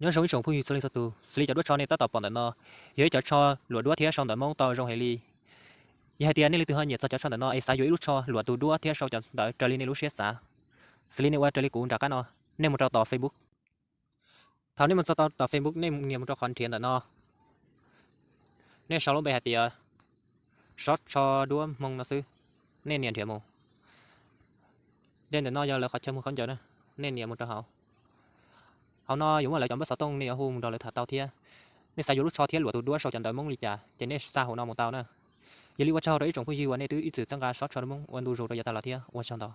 Nyob zoo ib tsoom phooj ywg txhua leej txhua tus, xws li cov duab tsho nej tab tom pom ntawm no, yog ib cov tsho luam duab thiab sau ntawv Hmoob tau zoo heev li. Yog hais tias nej leej twg ho nyiam txog cov tsho ntawm no es xav yuav ib lub tsho luam tus duab thiab sau cov ntawv raws li nej lub siab xav, xws li nej ua raws li kuv nram qab no, nej mus rau tom Facebook. Thaum nej mus txog tom Facebook nej nias mus rau qhov nrhiav ntawm no, nej sau lub npe hais tias Sob Tsho Duab Hmoo no xwb, nej nias nrhiav mus. Dej ntawm no yog lawv qhov chaw muag khaub ncaws na, nej nias mus rau hauv. Hauv no yuav muaj lawv cov npawb xov tooj, nej yuav hu mus nrog lawv tham tau thiab. Nej xav yuav lub tsho thiab luam tus duab sau cov ntawv Hmoob li cas ces nej xa hauv no mus tau na. Yog li ua tsaug rau ib tsoom phooj ywg uas nej twb ib txwm txhawb nqa Sob Tsho Duab Hmoo ua ntu zus rau yav tas los thiab ua tsaug ntau.